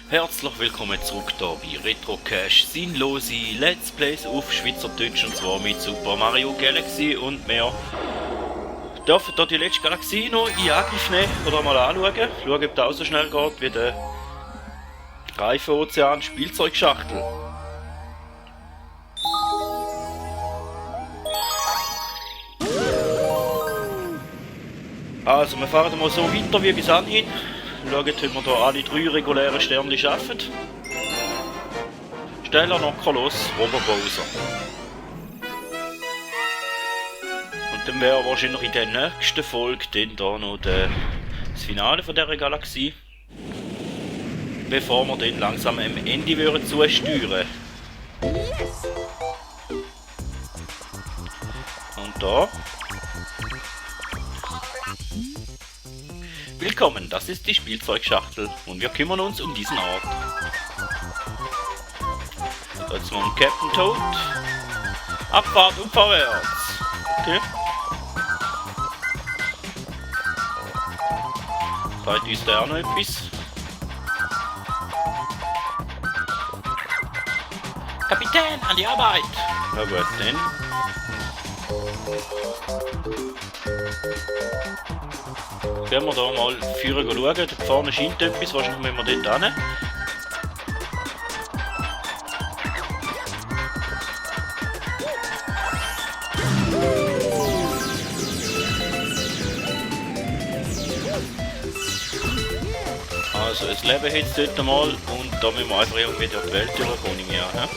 Herzlich willkommen zurück hier bei Retrocache sinnlose Let's Plays auf Schweizerdeutsch, und zwar mit Super Mario Galaxy. Und wir dürfen hier die letzte Galaxie noch in Angriff nehmen oder mal anschauen. Schauen, ob das auch so schnell geht wie der Reifenozean Spielzeugschachtel. Also wir fahren mal so weiter wie bis anhin. Schauen, ob wir hier alle 3 regulären Sterne schaffen. Stella noch los, Robert Bowser. Und dann wäre wahrscheinlich in der nächsten Folge dann da noch das Finale von dieser Galaxie. Bevor wir dann langsam am Ende würden zusteuern. Und da. Willkommen, das ist die Spielzeugschachtel und wir kümmern uns um diesen Ort. Jetzt mal Captain Toad. Abfahrt und vorwärts. Okay. Zeigt uns da auch noch etwas. Kapitän, an die Arbeit! Na gut, dann. Gehen wir da mal führen schauen. Da vorne scheint etwas, wahrscheinlich müssen wir dort hin. Also, es leben jetzt dort mal und da müssen wir einfach irgendwie durch die Welt durchkommen. Ja,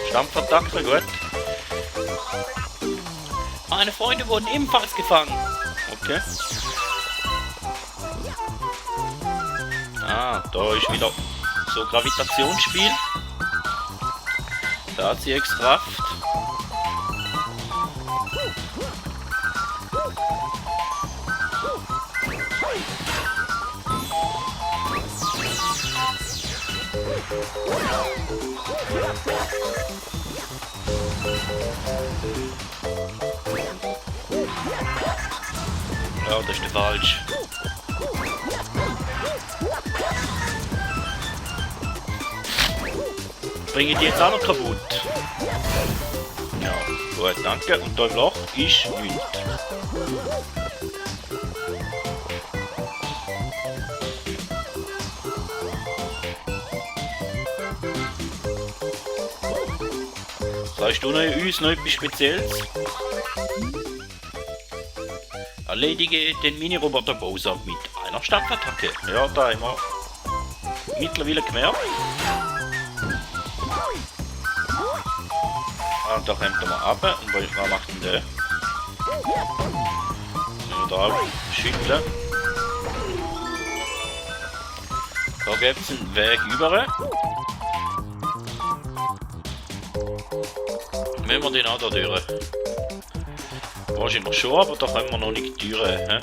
Stampfattacke, gut. Meine Freunde wurden ebenfalls gefangen. Okay. Da ist wieder so Gravitationsspiel. Da hat sie extra Kraft. Ja, das ist der falsch. Bringe ich die jetzt auch noch kaputt? Ja, gut, danke. Und da im Loch ist nichts. Sagst du uns noch etwas Spezielles? Erledige den Mini-Roboter Bowser mit einer Stampfattacke. Ja, da haben wir mittlerweile gemerkt. Da kommt er mal ab. Und was macht denn der? Müssen wir da schütteln. Da gibt es einen Weg über. Müssen wir den auch da durch? Wahrscheinlich schon, aber da können wir noch nicht durch.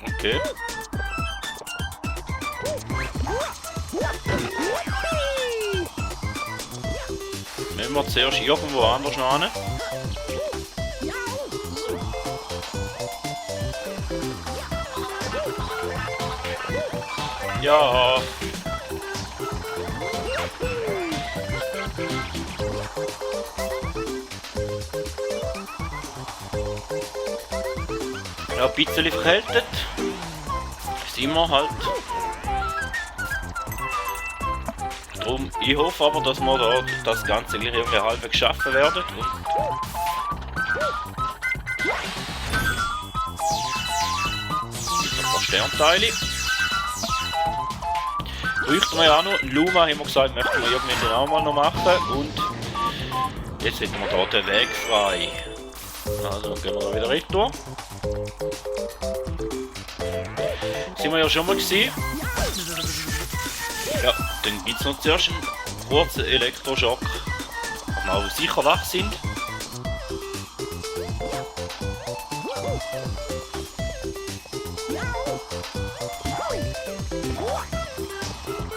Okay. Müssen wir zuerst irgendwo anders noch hin. Ja. Ja, ein bisschen verkältet. Sind wir halt. Drum, ich hoffe aber, dass wir da das Ganze irgendwie halbwegs schaffen werden. Und ein paar Sternteile. Bräuchten wir ja auch noch. Luma haben wir gesagt, möchten wir irgendwie auch mal noch machen. Und jetzt hätten wir da den Weg frei. Also gehen wir da wieder retour. Sind wir ja schon mal gesehen. Ja, dann gibt es noch zuerst einen kurzen Elektroschock, dass wir sicher wach sind.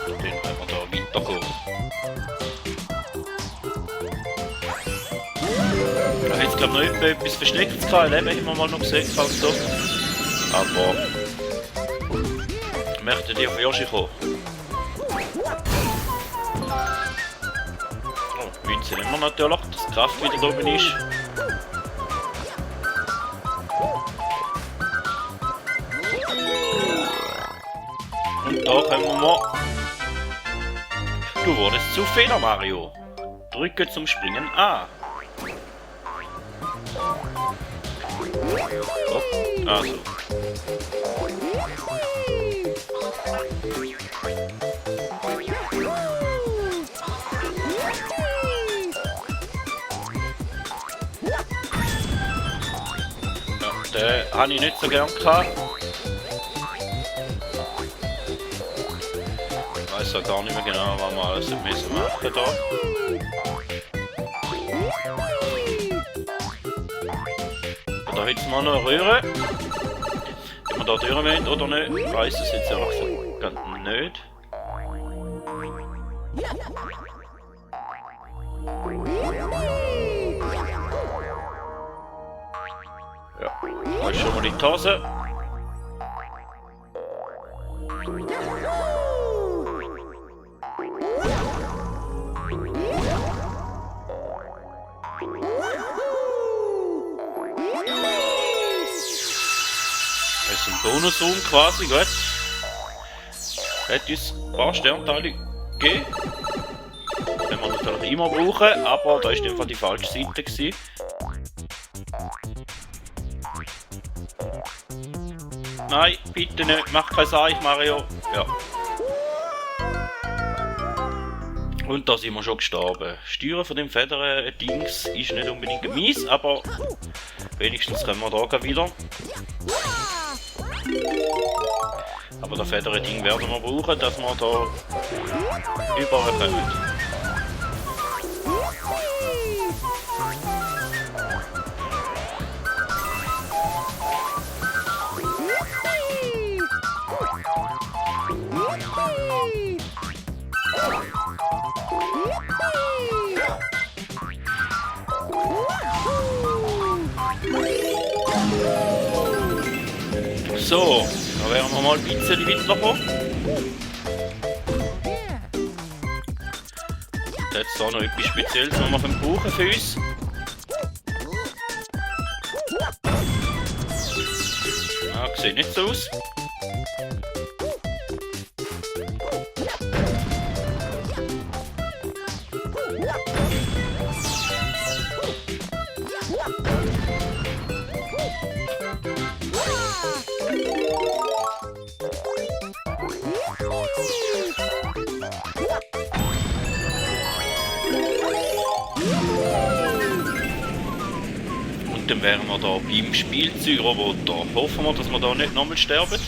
Und dann können wir da weitergehen. Da hätte es glaube ich noch etwas Verstecktes gehabt, Leben haben wir mal noch gesehen, falls so. Aber... möchte die auf Yoshi kommen. Oh, Münze nehmen wir natürlich, dass die Kraft wieder da oben ist. Und da können wir mal... Du wurdest zu Feder, Mario. Drücke zum Springen A. Oh, also. Ja, den habe ich nicht so gern gehabt. Ich weiß ja gar nicht mehr genau, was wir alles müssen machen da. Da hätten wir noch eine Röhre. Ob wir da durch müssen oder nicht, ich weiss es jetzt ehrlich gesagt nicht. Ja, da ist schon mal die Tasse. Das ist ein Bonusraum quasi, gut. Hat uns ein paar Sternteile gegeben. Den wir natürlich immer brauchen, aber da war einfach die falsche Seite gewesen. Nein, bitte nicht, mach kein Seich, Mario. Ja. Und da sind wir schon gestorben. Steuern von dem Federn-Dings ist nicht unbedingt mies, aber wenigstens können wir da wieder. Aber das Federn-Ding werden wir brauchen, dass wir da überall kommen. So, da werden wir mal ein bisschen weiterkommen. Jetzt hier noch etwas Spezielles, was wir brauchen für uns. Ah, sieht nicht so aus. Dann wären wir da beim Spielzeugroboter. Hoffen wir, dass wir da nicht nochmal sterben.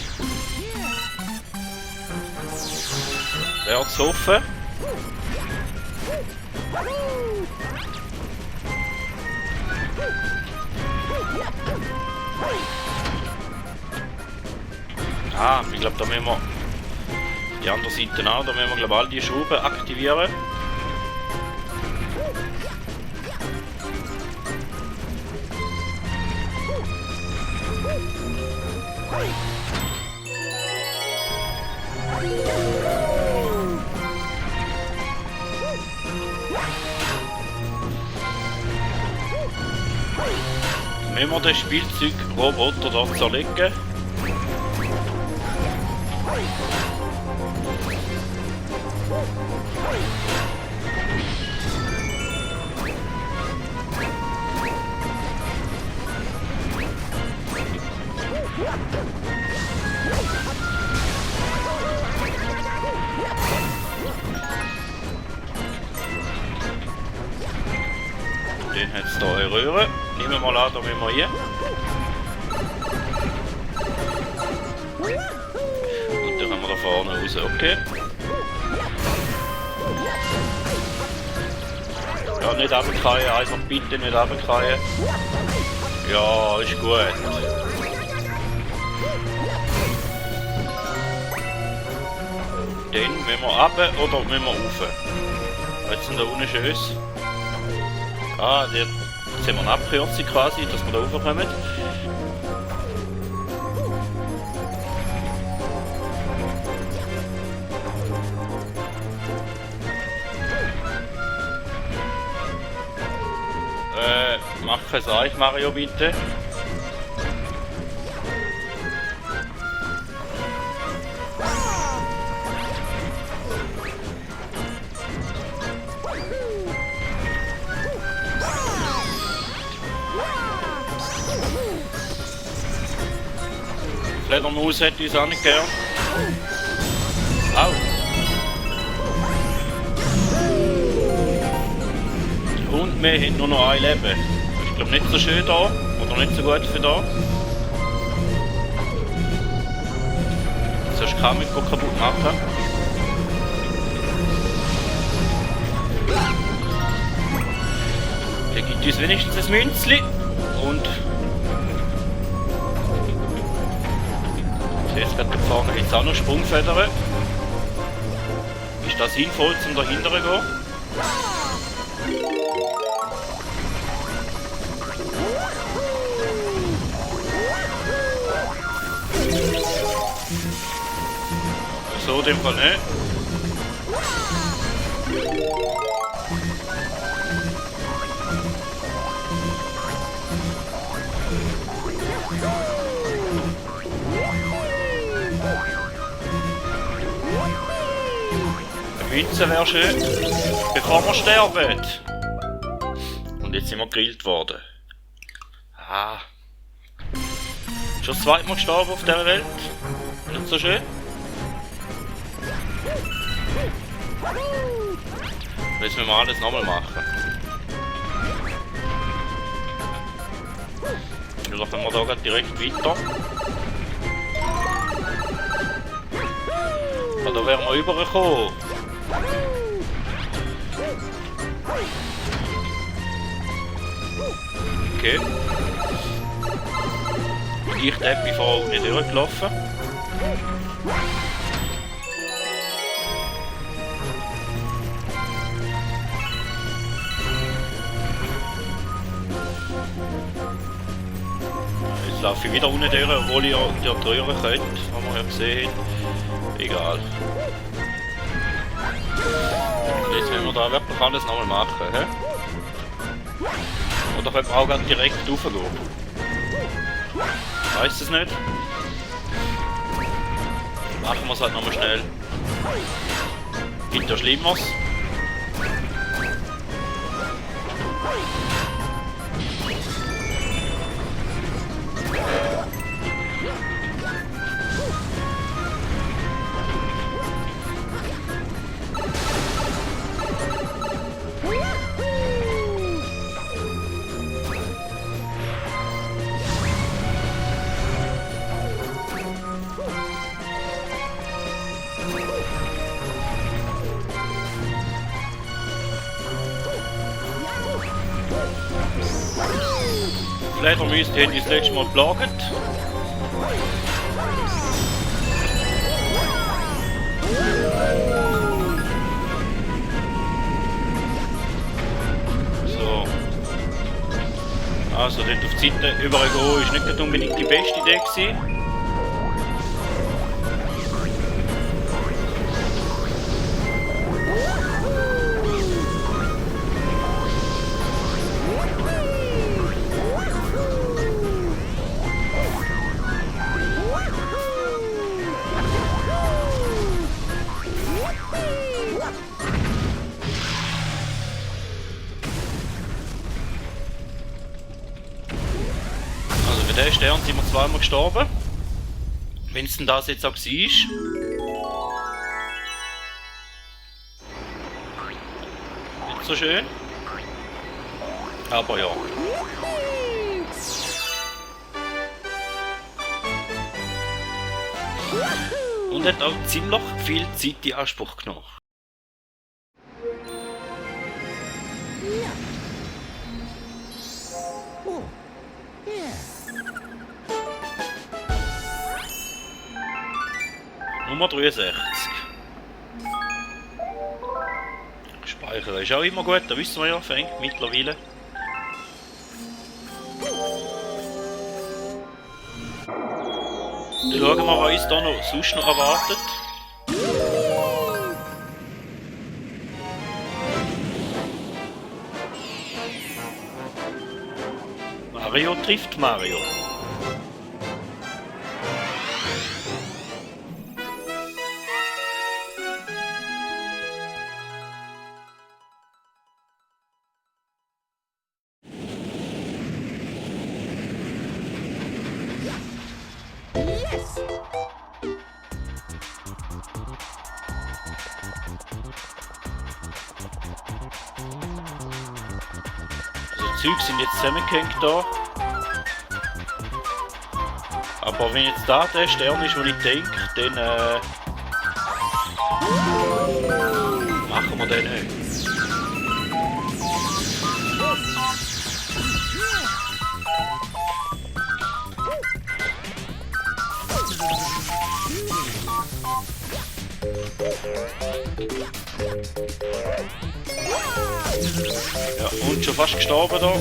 Wäre zu hoffen. Ah, ich glaube, da müssen wir die andere Seite an. Da müssen wir, glaube ich, all die Schrauben aktivieren. Wenn wir den Spielzeugroboter da zerlegen. Den hat es hier eine Röhre. Nehmen wir mal an, da müssen wir hier. Und dann haben wir da vorne raus, okay. Ja, nicht runterfallen, einfach bitte nicht runterfallen. Ja, ist gut. Dann müssen wir runter oder müssen wir rauf? Was ist denn da unten Schönes? Ah, der Jetzt haben wir eine Abkürzung quasi, dass wir da raufkommen. Mach es euch, Mario, bitte. Fledermaus hätte ich es auch nicht gern. Au! Und wir haben nur noch ein Leben. Das ist glaube nicht so schön da. Oder nicht so gut für da. Sonst kann ich mich kaputt machen. Der gibt uns wenigstens ein Münzli. Und jetzt gerade da vorne jetzt auch noch Sprungfedern. Ist das sinnvoll zum dahinter gehen? So, in dem Fall nicht. Eine Münze wäre schön, bevor wir sterben. Und jetzt sind wir gegrillt worden. Ah. Schon das zweite Mal gestorben auf dieser Welt. Nicht so schön. Jetzt müssen wir alles nochmal machen. Oder können wir da direkt weiter? Ja, da wären wir rübergekommen. Okay. Ich bin vorher nicht durchgelaufen. Jetzt laufe ich wieder unten durch, obwohl ich ja die Türe könnte, haben wir ja gesehen. Egal. Jetzt müssen wir da wirklich alles nochmal machen. He? Oder können wir auch ganz direkt raufgehen? Ich weiss es nicht. Machen wir es halt nochmal schnell. Gibt ja Schlimmeres. Fledermäuse haben uns das letzte Mal geplagt. So. Also dort auf die Seite überall gehen ist nicht unbedingt die beste Idee gewesen. Bei den Sternen sind wir zweimal gestorben. Wenn es denn das jetzt auch war. Nicht so schön. Aber ja. Und hat auch ziemlich viel Zeit in Anspruch genommen. Nummer 63. Speichern ist auch immer gut, da wissen wir ja, fängt mittlerweile. Dann schauen wir, was uns da noch sonst noch erwartet. Mario trifft Mario. Die Züge sind jetzt zusammengehängt da. Aber wenn jetzt da der Stern ist, wo ich denke, dann machen wir den nicht. Ja, und schon fast gestorben da.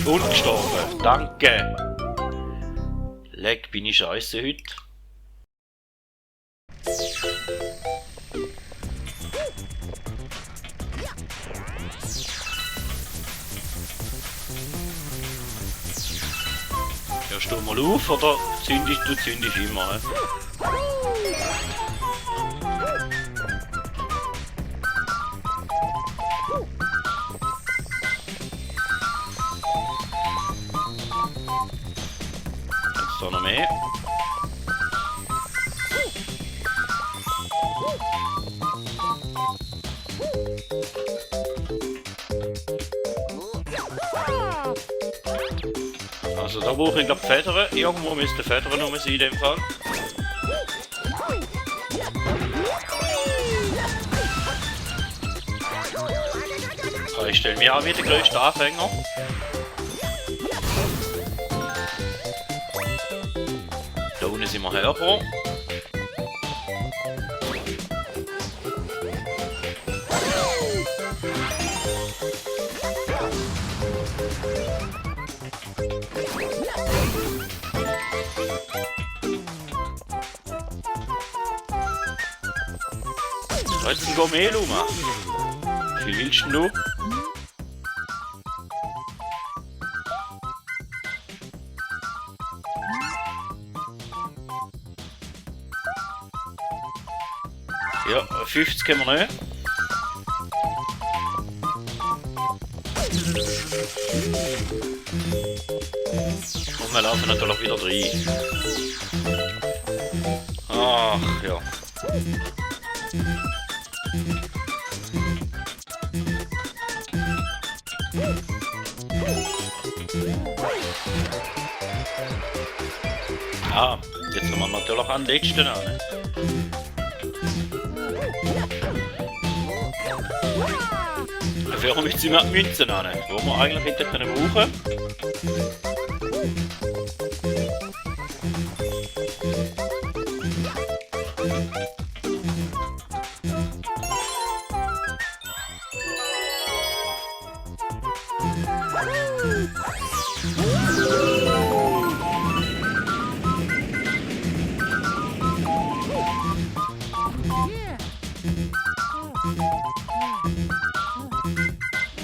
Und gestorben. Danke. Leck, bin ich scheiße heute. Hörst du mal auf oder zündest du immer? Jetzt da noch mehr. Also da brauche ich glaube Federn. Irgendwo müsste Federn rum sein in dem Fall. Ich stelle mich auch wieder der grösste Anfänger. Da unten sind wir hergekommen. So, jetzt ein Gourmet rum. Wie viel willst du? Ja, 50 können wir nicht. Und wir laufen natürlich wieder rein. Ach ja. Ah, jetzt haben wir natürlich an den letzten an. Dafür haben wir jetzt immer Münzen an, die wir eigentlich hätten können brauchen.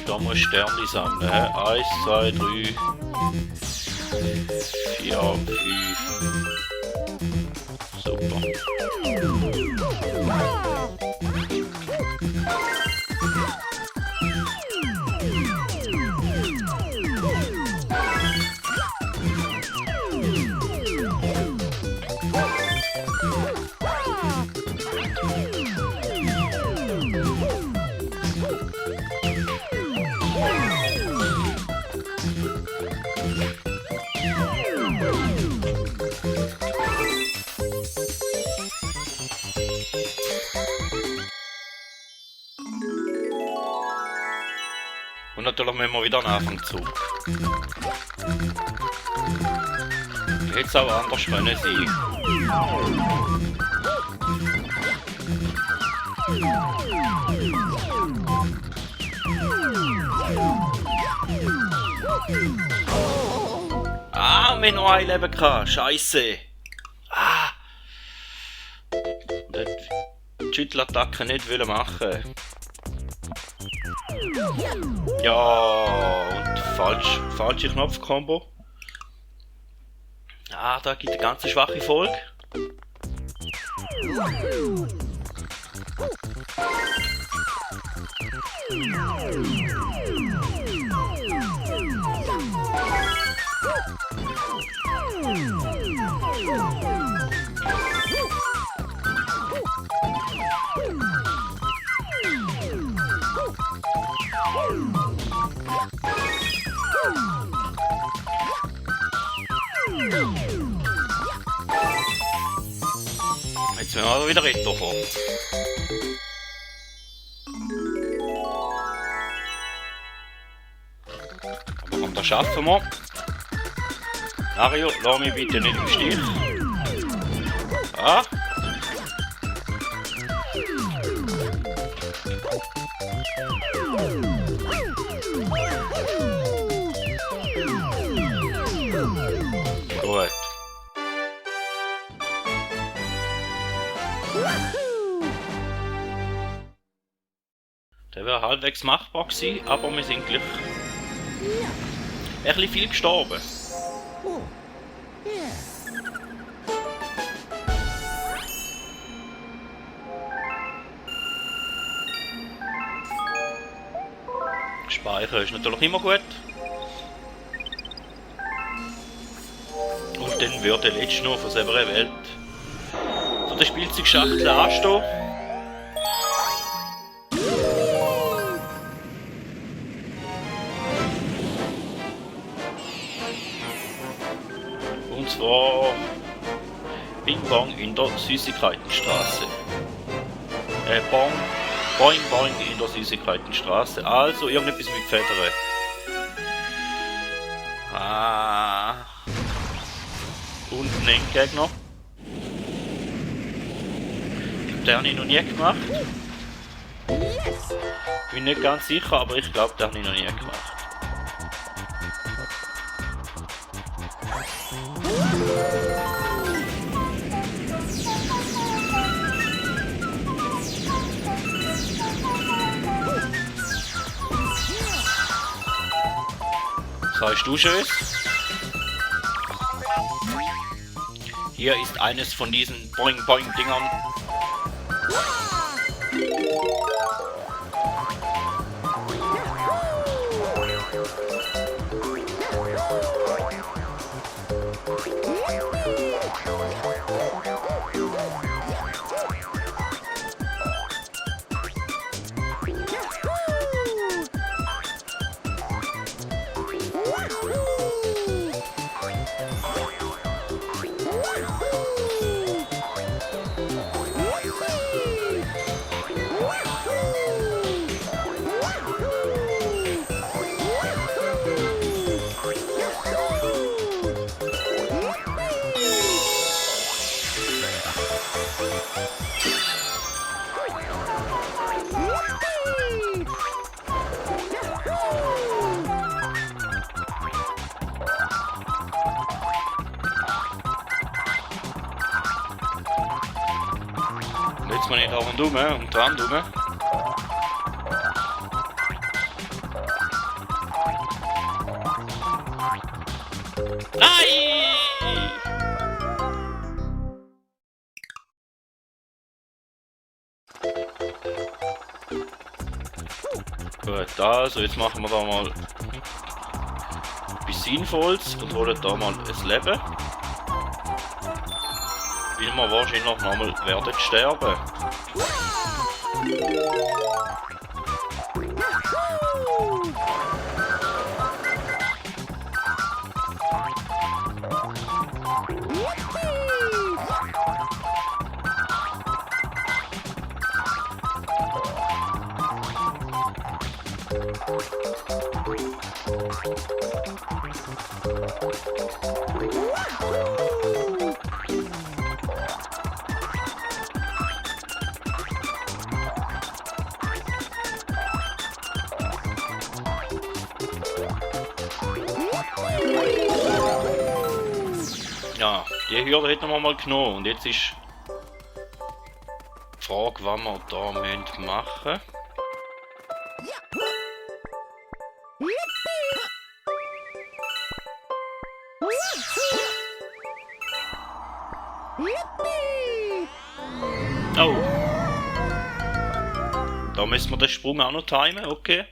Da muss ich Sternchen sammeln. 1, 2, 3, 4, 5. Super. Und natürlich müssen wir wieder an Anfang zurück. Hätte es auch anders können sein. Ah wir haben noch ein Leben gehabt. Scheiße. Ah. Und die Schüttelattacke nicht wollen machen. Ja, und falsche Knopfkombo. Ah, da gibt eine ganz schwache Folge. Jetzt müssen wir aber wieder retour kommen. Aber komm, das schaffen wir. Mario, lass mich bitte nicht im Stich. Ah. Gut. Der wäre halbwegs machbar gewesen, aber wir sind gleich ein bisschen viel gestorben. Speichern ist natürlich immer gut. Und dann würde letztens noch von selber Welt von der Spielzeugschachtel anstehen. Und zwar Bing Bong in der Süßigkeitenstraße. Boing Boing in der Süßigkeitenstraße. Also irgendetwas mit Federn. Ah. Und ein Endgegner. Den habe ich noch nie gemacht. Bin nicht ganz sicher, aber ich glaube, den habe ich noch nie gemacht. Was heißt du, Schöss? Hier ist eines von diesen Boing-Boing-Dingern. Jetzt mal nicht auf und dran rum. Nein! Gut, also jetzt machen wir da mal etwas Sinnvolles und holen da mal ein Leben. Weil wir wahrscheinlich noch einmal werden sterben. Ja, die Hürde hätten wir mal genommen. Und jetzt ist die Frage, was wir da machen müssen. Oh! Da müssen wir den Sprung auch noch timen, okay.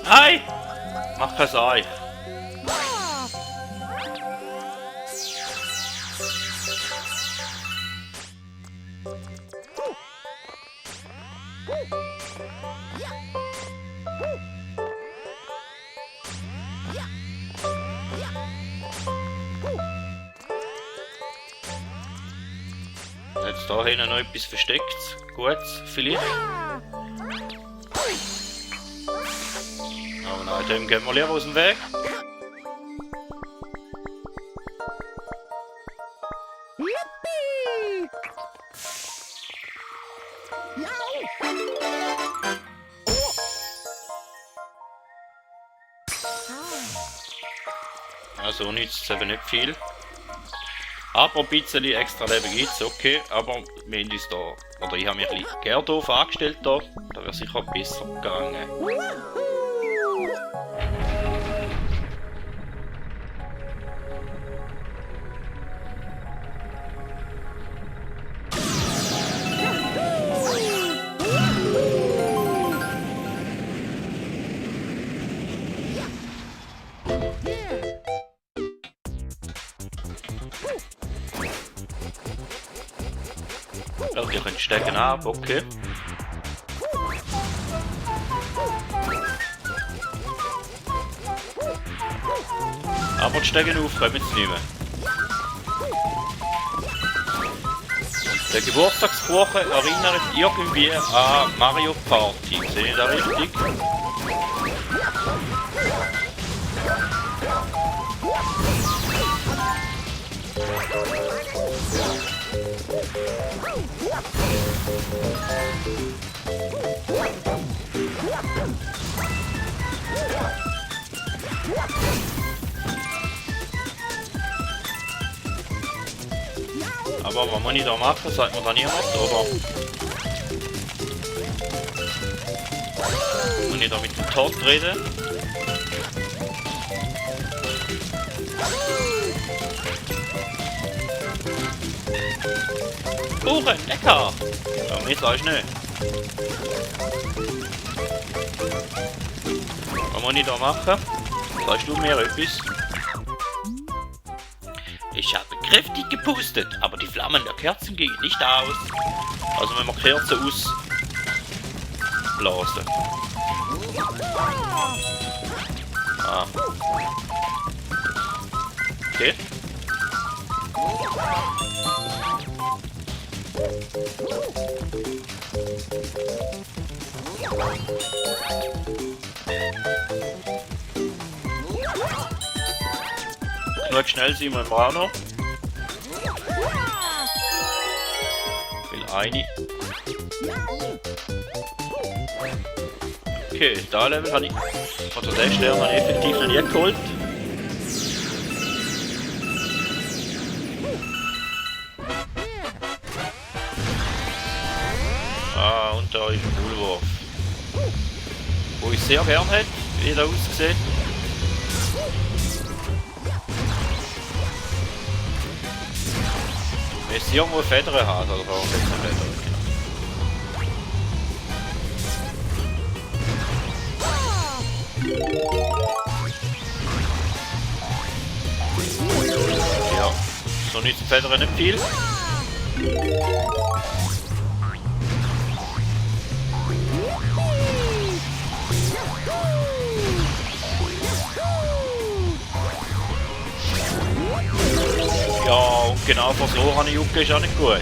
Ei! Mach kein Ei. Jetzt da hinten noch etwas versteckt. Gut, vielleicht. Oh nein, dem gehen wir lieber aus dem Weg. Also nützt es eben nicht viel. Aber ein bisschen extra Leben gibt es, okay. Aber wir haben uns da, oder ich habe mich ein bisschen gerne doof angestellt da. Da wäre sicher besser gegangen. Oh, die können stecken ab, okay. Aber die Stegen auf kommen jetzt nicht mehr. Der Geburtstagskuchen erinnert irgendwie an Mario Party. Sehe ich das richtig? Aber was muss ich da machen? Sagt mir da niemand, oder? Muss ich da mit dem Tod reden? Kuchen, lecker! Ja, mehr sag ich nicht. Was muss ich da machen? Sagst du mir etwas? Ich habe kräftig gepustet, aber die Flammen der Kerzen gingen nicht aus. Also wenn wir Kerzen ausblasen. Ah. Okay. Genug schnell sind wir im Rauner. Will eine. Okay, da Level habe ich. Oder den Stern habe ich effektiv noch nie geholt. Ah, und da ist ein Bullwurf. Wo ich sehr gern hätte, wie er aussieht. Müsste irgendwo Federn haben, oder warum jetzt eine Federn? Ja, so nützen Federn nicht viel. Ja, und genau verloren Jucke ist auch nicht gut.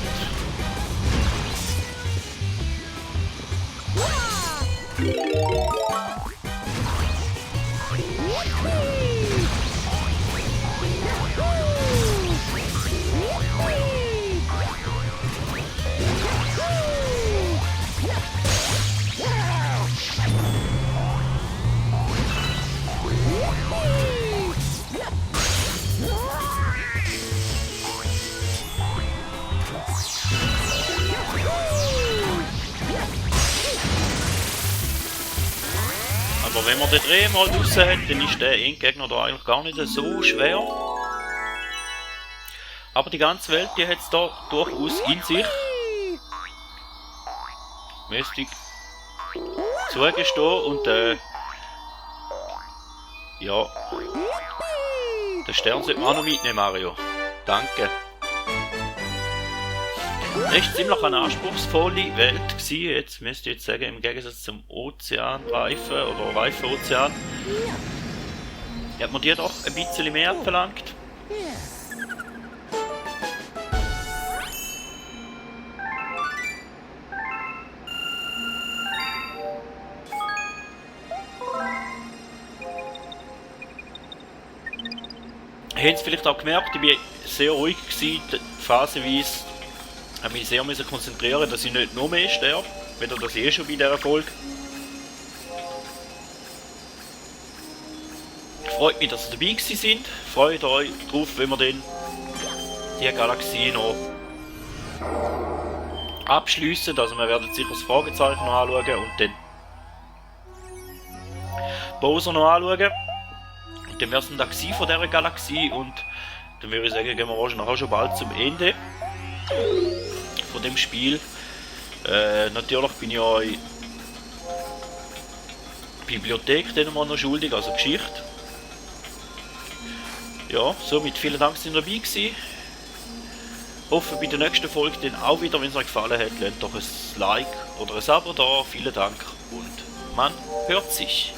Aber wenn man den Dreh mal raus hat, dann ist der Endgegner da eigentlich gar nicht so schwer. Aber die ganze Welt, die hat es da durchaus in sich. Müsste ich zugestehen und ja, den Stern sollte man auch noch mitnehmen, Mario. Danke. Das war ziemlich eine anspruchsvolle Welt gewesen. Jetzt müsst ihr jetzt sagen, im Gegensatz zum Ozeanreifen oder Reifenozean hat man die doch ein bisschen mehr verlangt. Ihr habt es vielleicht auch gemerkt, ich war sehr ruhig gewesen, phasenweise. Ich habe mich sehr konzentrieren, dass ich nicht noch mehr sterbe, weder das schon bei dieser Folge. Freut mich, dass ihr dabei gewesen seid. Freut euch drauf, wenn wir dann die Galaxie noch abschliessen. Also wir werden sicher das Fragezeichen noch anschauen und dann Bowser noch anschauen. Und dann wäre es ein Tag von dieser Galaxie und dann würde ich sagen, gehen wir wahrscheinlich auch schon bald zum Ende von dem Spiel. Natürlich bin ich euch Bibliothek dann mal noch schuldig, also Geschichte. Ja, somit vielen Dank, dass ihr dabei gewesen. Hoffe bei der nächsten Folge dann auch wieder, wenn es euch gefallen hat, lasst doch ein Like oder ein Abo da. Vielen Dank und man hört sich.